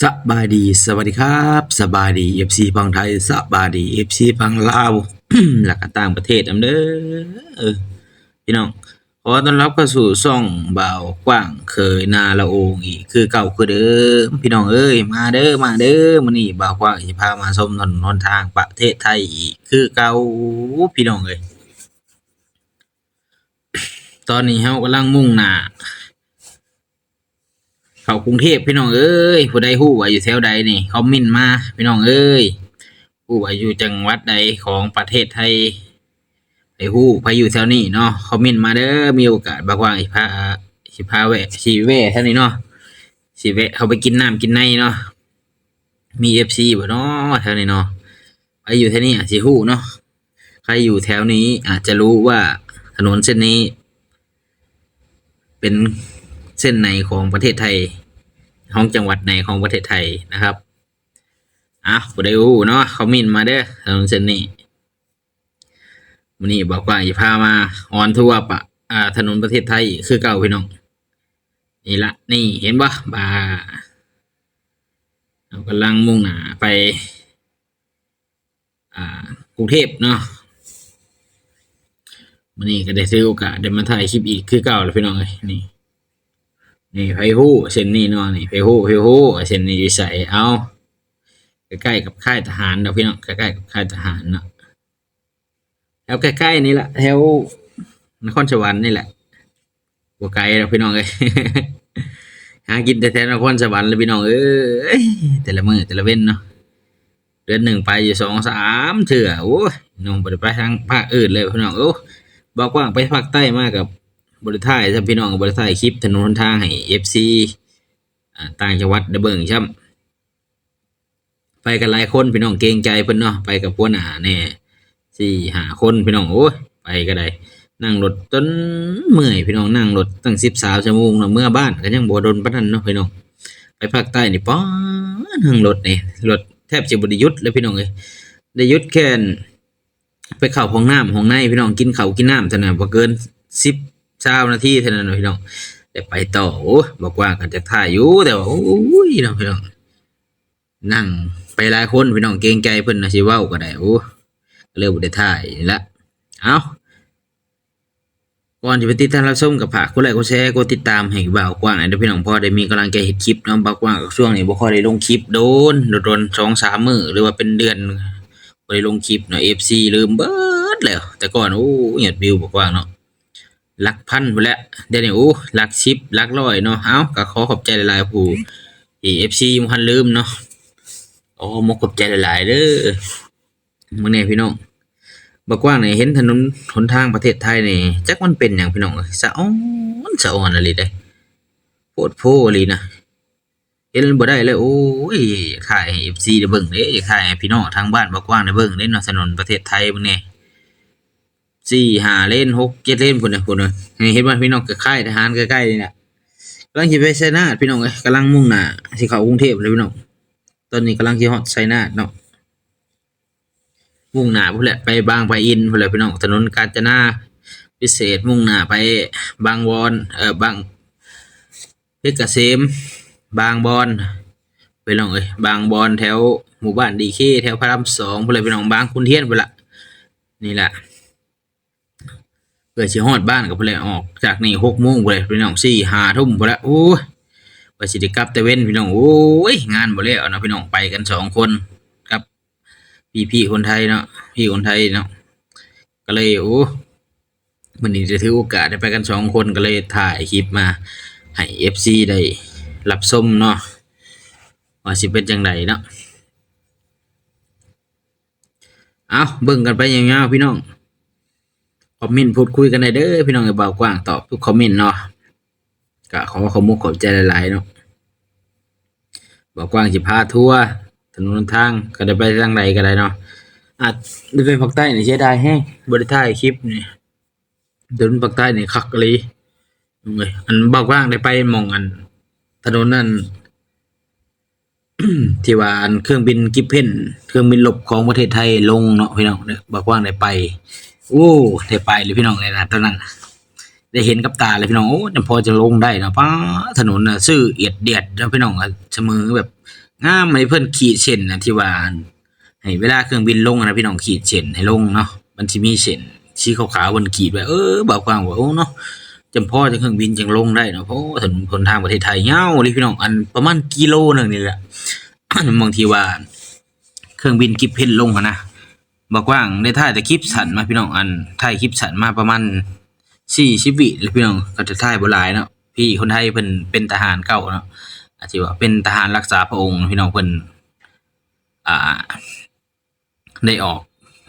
ສະບາຍດີ ສະຫວັດດີຄັບ ສະບາຍດີ ເອັຟຊີ ຝັ່ງໄທ ສະບາຍດີ ເອັຟຊີ ຝັ່ງລາວ ແລະກະຕ່າງປະເທດນຳເດີ ເອີ ພີ່ນ້ອງ. ຂໍຕ້ອນຮັບເຂົ້າສູ່ຊ່ອງບ່າວກວ້າງເຄີຍນາລະໂອງອີກຄືເກົ່າຄືເດີມ ພີ່ນ້ອງເອີຍ. ມາເດີ ມາເດີ ມື້ນີ້ບ່າວກວ້າງຊິພາມາຊົມຖະໜົນຫົນທາງປະເທດໄທອີກຄືເກົ່າ ພີ່ນ້ອງເອີຍ. ຕອນນີ້ເຮົາກຳລັງມຸ່ງໜ້າ ເຂົ້າກຸງເທບ ພີ່ນ້ອງເອີຍ. ຜູ້ໃດຮູ້ວ່າຢູ່ແຖວໃດນີ້ ຄອມເມັນມາ ພີ່ນ້ອງເອີຍ. ຮູ້ວ່າຢູ່ຈັງຫວັດໃດຂອງປະເທດໄທ ໃຜຮູ້ ໃຜຢູ່ແຖວນີ້ເນາະ ຄອມເມັນມາເດີ. ມີໂອກາດບ່າວກວ້າງຊິພາ ຊິພາແວະ ຊິແວະແຖວນີ້ເນາະ ຊິແວະເຂົ້າໄປກິນນ້ຳກິນໃນເນາະ. ມີເອັຟຊີບໍ່ເນາະແຖວນີ້ເນາະ ໃຜຢູ່ແຖວນີ້ອາດຊິຮູ້ເນາະ. ໃຜຢູ່ແຖວນີ້ອາດຈະຮູ້ວ່າຖະໜົນເສັ້ນນີ້ເປັນເສັ້ນໃນຂອງປະເທດໄທ ຂອງຈັງຫວັດໃນຂອງປະເທດໄທນະຄັບ. ເອົາ ຜູ້ໃດຮູ້ເນາະ ຄອມເມັນມາເດີ ຖະໜົນເສັ້ນນີ້. ມື້ນີ້ບ່າວກວ້າງຊິພາມາອອນທົວປະ ອາ ຖະໜົນປະເທດໄທຄືເກົ່າ ພີ່ນ້ອງ. ນີ້ລະ ນີ້ເຫັນບໍ່ ບ່າ ເຮົາກຳລັງມຸ່ງໜ້າໄປ ອ່າ ກຸງເທບເນາະ. ມື້ນີ້ກໍໄດ້ຖືໂອກາດໄດ້ມາຖ່າຍຄລິບອີກຄືເກົ່າແຫຼະ ພີ່ນ້ອງເອີຍ. ນີ້ ນີ້ໃຜຮູ້ເສັ້ນນີ້ເນາະ ນີ້ໃຜຮູ້ ໃຜຮູ້ວ່າເສັ້ນນີ້ຢູ່ໃສ. ເອົາ ໃກ້ໆກັບຄ້າຍທະຫານດອກ ພີ່ນ້ອງ ໃກ້ໆກັບຄ້າຍທະຫານເນາະ. ແຖວໃກ້ໆນີ້ແຫຼະ ແຖວນະຄອນສະຫວັນນີ້ແຫຼະ ບໍ່ໄກດອກ ພີ່ນ້ອງເອີຍ. ຫາກິນແຕ່ແຖວນະຄອນສະຫວັນລະ ພີ່ນ້ອງເອີຍ. ແຕ່ລະມື້ແຕ່ລະເວັນເນາະ ເດືອນໜຶ່ງໄປຢູ່ສອງສາມເທື່ອ. ໂອ້ຍ ນ້ອງບໍ່ໄດ້ໄປທາງພາກອື່ນເລີຍ ພີ່ນ້ອງ. ໂອ້ ບ່າວກວ້າງໄປພາກໃຕ້ມາກໍບໍ່ໄດ້ຖ່າຍຊ້ຳ ພີ່ນ້ອງ ບໍ່ໄດ້ຖ່າຍຄລິບຖະໜົນຫົນທາງໃຫ້ເອັຟຊີ ອາ ຕ່າງຈັງຫວັດໄດ້ເບິ່ງຊ້ຳ. ໄປກັນຫຼາຍຄົນ ພີ່ນ້ອງ ເກງໃຈເພິ່ນເນາະ ໄປກັບຫົວໜ້າແດ່ ສີ່ຫ້າຄົນ ພີ່ນ້ອງ. ໂອ້ຍ ໄປກໍໄດ້ ນັ່ງລົດຈົນເມື່ອຍ ພີ່ນ້ອງ ນັ່ງລົດຕັ້ງສິບສາມຊົ່ວໂມງເນາະ. ເມືອບ້ານກໍຍັງບໍ່ດົນປານນັ້ນເນາະ ພີ່ນ້ອງ. ໄປພາກໃຕ້ນີ້ ປາດ ນັ່ງລົດນີ້ ລົດແທບຊິບໍ່ໄດ້ຢຸດເລີຍ ພີ່ນ້ອງເອີຍ. ໄດ້ຢຸດແຄ່ ໄປເຂົ້າຫ້ອງນ້ຳຫ້ອງໃນ ພີ່ນ້ອງ ກິນເຂົ້າກິນນ້ຳເທົ່ານັ້ນ ບໍ່ເກີນສິບ ຊາວນາທີເທົ່ານັ້ນ ພີ່ນ້ອງ ໄດ້ໄປຕໍ່. ໂອ້ຍ ບໍ່ກວ້າງກໍຈະຖ່າຍຢູ່ ແຕ່ວ່າ ໂອ້ຍ ເນາະ ພີ່ນ້ອງ ນັ່ງໄປຫຼາຍຄົນ ພີ່ນ້ອງ ເກງໃຈເພິ່ນນະ ຊິເວົ້າກໍໄດ້. ໂອ້ ກໍເລີຍບໍ່ໄດ້ຖ່າຍນີ້ລະ. ເອົ້າ ກ່ອນຈະໄປຕິດຕາມຮັບຊົມ ກໍຝາກກົດໄລກົດແຊ ກົດຕິດຕາມໃຫ້ບ່າວກວ້າງແດ່ເດີ ພີ່ນ້ອງ ພໍໄດ້ມີກຳລັງໃຈເຮັດຄລິບເນາະ. ບ່າວກວ້າງກໍຊ່ວງນີ້ບໍ່ຄ່ອຍໄດ້ລົງຄລິບ ໂດນ ໂດນ ສອງສາມມື້ ຫຼືວ່າເປັນເດືອນບໍ່ໄດ້ລົງຄລິບເນາະ ເອັຟຊີ ລືມເບິດແລ້ວ. ແຕ່ກ່ອນ ໂອ້ ຍອດວິວບ່າວກວ້າງເນາະ ຫຼັກພັນພຸ້ນແຫຼະ ດຽວນີ້ ໂອ້ ຫຼັກສິບ ຫຼັກຮ້ອຍເນາະ. ເອົ້າ ກໍຂໍຂອບໃຈຫຼາຍໆ ຜູ້ທີ່ ເອັຟຊີ ບໍ່ທັນລືມເນາະ. ໂອ້ ໝົກຂອບໃຈຫຼາຍໆເດີ. ມື້ນີ້ພີ່ນ້ອງ ບ່າວກວ້າງນີ້ເຫັນຖະໜົນຫົນທາງປະເທດໄທນີ້ ຈັກມັນເປັນຫຍັງ ພີ່ນ້ອງເອີຍ ສະອອນສະອອນອີ່ຫຼີເດ້ ໂພດໂພອີ່ຫຼີນະ. ເຫັນບໍ່ໄດ້ເລີຍ ໂອ້ຍ ຢາກຖ່າຍໃຫ້ເອັຟຊີໄດ້ເບິ່ງເດ້ ຢາກຖ່າຍໃຫ້ພີ່ນ້ອງທາງບ້ານບ່າວກວ້າງໄດ້ເບິ່ງເດ້ເນາະ ຖະໜົນປະເທດໄທມື້ນີ້ ສີ່ຫ້າເລນ ຫົກເຈັດເລນພຸ້ນນະ ພຸ້ນນະ. ເຫັນບໍ່ພີ່ນ້ອງ ຄ້າຍໆທະຫານໃກ້ໆນີ້ແຫຼະ. ກຳລັງຊິໄປໄຊນາດ ພີ່ນ້ອງເອີຍ ກຳລັງມຸ່ງໜ້າຊິເຂົ້າກຸງເທບແລ້ວ ພີ່ນ້ອງ. ຕອນນີ້ກຳລັງຊິຮອດໄຊນາດເນາະ ມຸ່ງໜ້າພຸ້ນແຫຼະ ໄປບາງປະອິນພຸ້ນແຫຼະ ພີ່ນ້ອງ. ຖະໜົນການຈະນາພິເສດ ມຸ່ງໜ້າໄປບາງບອນ ເອີ ບາງ ເພດກະເສມ ບາງບອນ ພີ່ນ້ອງເອີຍ ບາງບອນ ແຖວໝູ່ບ້ານດີເຄ ແຖວພະລາມສອງພຸ້ນແຫຼະ ພີ່ນ້ອງ ບາງຂຸນທຽນພຸ້ນລະ. ນີ້ລະ ເພື່ອຊິຮອດບ້ານກໍພຸ້ນແຫຼະ ອອກຈາກນີ້ຫົກໂມງພຸ້ນແຫຼະ ພີ່ນ້ອງ ສີ່ຫ້າທຸ່ມພຸ້ນແຫຼະ. ໂອ້ຍ ວ່າຊິໄດ້ກັບແຕ່ເວັນ ພີ່ນ້ອງ ໂອ້ຍ ງານບໍ່ແລ້ວເນາະ ພີ່ນ້ອງ. ໄປກັນສອງຄົນກັບ ພີ່ໆຄົນໄທເນາະ ພີ່ຄົນໄທເນາະ ກໍເລີຍ ໂອ້ ມື້ນີ້ໄດ້ຖືໂອກາດໄດ້ໄປກັນສອງຄົນ ກໍເລີຍຖ່າຍຄລິບມາໃຫ້ເອັຟຊີໄດ້ຮັບຊົມເນາະ ວ່າຊິເປັນຈັ່ງໃດເນາະ. ເອົ້າ ເບິ່ງກັນໄປຍາວໆ ພີ່ນ້ອງ ຄອມເມັນພູດຄຸຍກັນໄດ້ເດີ ພີ່ນ້ອງເອີຍ. ບ່າວກວ້າງຕອບທຸກຄອມເມັນເນາະ ກະຂໍຂອບມຸກຂອບໃຈຫຼາຍໆເນາະ. ບ່າວກວ້າງຊິພາທົວຖະໜົນຫົນທາງ ກໍໄດ້ໄປທາງໃດກໍໄດ້ເນາະ. ອາດໄດ້ໄປພາກໃຕ້ນີ້ເສຍດາຍແຮງ ບໍ່ໄດ້ຖ່າຍຄລິບນີ້. ຖະໜົນພາກໃຕ້ນີ້ຄັກອີ່ຫຼີ. ອັນບ່າວກວ້າງໄດ້ໄປໝ່ອງອັນຖະໜົນນັ້ນ ທີ່ວ່າອັນເຄື່ອງບິນກິບເພນ ເຄື່ອງບິນລົບຂອງປະເທດໄທລົງເນາະ ພີ່ນ້ອງເດີ ບ່າວກວ້າງໄດ້ໄປ. ໂອ້ ໄດ້ໄປເລີຍ ພີ່ນ້ອງເອີຍນະ ຕອນນັ້ນ ໄດ້ເຫັນກັບຕາເລີຍພີ່ນ້ອງ. ໂອ້ ຈຳພໍຈະລົງໄດ້ເນາະ ປ້າ ຖະໜົນນະຊື່ອຽດດຽດເນາະພີ່ນ້ອງ ສະເໝີແບບງາມ. ໃຫ້ເພິ່ນຂີດເສັ້ນນະ ທີ່ວ່າໃຫ້ເວລາເຄື່ອງບິນລົງນະພີ່ນ້ອງ ຂີດເສັ້ນໃຫ້ລົງເນາະ. ມັນຊິມີເສັ້ນສີຂາວໆ ເພິ່ນຂີດໄວ້. ເອີ ບ່າວກວາງວ່າ ໂອ້ເນາະ ຈຳພໍຈະເຄື່ອງບິນຈັ່ງລົງໄດ້ເນາະ. ໂອ້ ຖະໜົນຫົນທາງປະເທດໄທຍາວອີ່ຫຼີພີ່ນ້ອງ ອັນປະມານກິໂລໜຶ່ງນີ້ແຫຼະ ໝ່ອງທີ່ວ່າເຄື່ອງບິນກິບເພັນລົງຫັ້ນນະ. ບ່າວກວາງໄດ້ຖ່າຍແຕ່ຄລິບສັ້ນມາພີ່ນ້ອງ ອັນຖ່າຍຄລິບສັ້ນມາປະມານສີ່ສິບວິແລ້ວພີ່ນ້ອງ ກໍຈະຖ່າຍບໍ່ຫຼາຍເນາະ. ພີ່ຄົນໄທເພິ່ນເປັນທະຫານເກົ່າເນາະ ອາດຊິວ່າເປັນທະຫານລັກສາພະອົງພີ່ນ້ອງ ເພິ່ນ ອ່າ ໄດ້ອອກ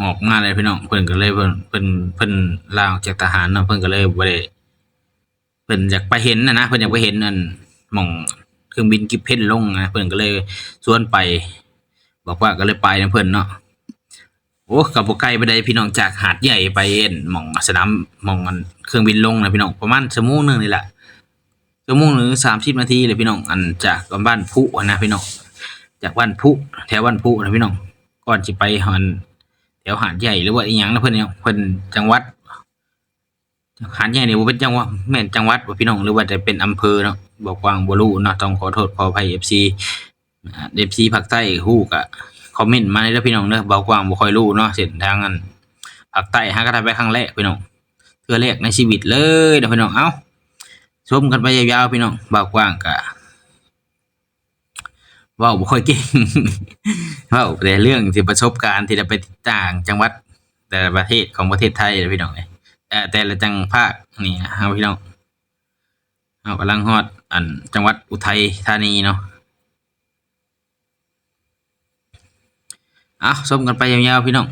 ອອກມາແລ້ວພີ່ນ້ອງ ເພິ່ນກໍເລີຍ ເພິ່ນ ເພິ່ນ ເພິ່ນລາອອກຈາກທະຫານເນາະ ເພິ່ນກໍເລີຍບໍ່ໄດ້ ເພິ່ນຢາກໄປເຫັນຫັ້ນນະ ເພິ່ນຢາກໄປເຫັນອັນ ໝ່ອງເຄື່ອງບິນກິບເພັນລົງນະ ເພິ່ນກໍເລີຍຊວນໄປ ບອກວ່າກໍເລີຍໄປນຳເພິ່ນເນາະ. ໂອ້ ກໍບໍ່ໄກປານໃດພີ່ນ້ອງ ຈາກຫາດໃຫຍ່ໄປອັນ ໝ່ອງສະໜາມ ໝ່ອງອັນເຄື່ອງບິນລົງນະພີ່ນ້ອງ ປະມານຊົ່ວໂມງໜຶ່ງນີ້ແຫຼະ ຊົ່ວໂມງໜຶ່ງ ສາມສິບນາທີເລີຍພີ່ນ້ອງ. ອັນຈາກບ້ານພຸຫັ້ນນະພີ່ນ້ອງ ຈາກບ້ານພຸ ແຖວບ້ານພຸນະພີ່ນ້ອງ ກ່ອນຊິໄປອັນແຖວຫາດໃຫຍ່ ຫຼືວ່າອີ່ຫຍັງນະ ເພິ່ນ ເພິ່ນ ຈັງຫວັດ ຫາດໃຫຍ່ນີ້ບໍ່ແມ່ນຈັງຫວັດ ແມ່ນຈັງຫວັດບໍ່ພີ່ນ້ອງ ຫຼືວ່າຈະເປັນອຳເພີເນາະ ບ່າວກວາງບໍ່ຮູ້ເນາະ ຕ້ອງຂໍໂທດຂໍອະໄພ ເອັຟຊີ ອ່າ ເອັຟຊີພາກໃຕ້ຮູ້ກໍຄອມເມັນມາເດີພີ່ນ້ອງເດີ. ບ່າວກວາງບໍ່ຄ່ອຍຮູ້ເນາະ ເສັ້ນທາງອັນພາກໃຕ້ ຫາກໍໄດ້ໄປຄັ້ງແລກພີ່ນ້ອງ ເທື່ອແລກໃນຊີວິດເລີຍເນາະພີ່ນ້ອງ. ເອົ້າ ຊົມກັນໄປຍາວໆພີ່ນ້ອງ ບ່າວກວາງກໍ ເວົ້າບໍ່ຄ່ອຍເກັ່ງ ເວົ້າແຕ່ເລື່ອງທີ່ປະສົບການທີ່ໄດ້ໄປຕ່າງຈັງຫວັດ ແຕ່ລະປະເທດຂອງປະເທດໄທເດ້ພີ່ນ້ອງເອີຍ ແຕ່ ແຕ່ລະຈັງພາກນີ້ນະພີ່ນ້ອງ. ເຮົາກຳລັງຮອດອັນຈັງຫວັດອຸໄທທານີເນາະ. ເອົາ ຊົມກັນໄປຍາວໆພີ່ນ້ອງ.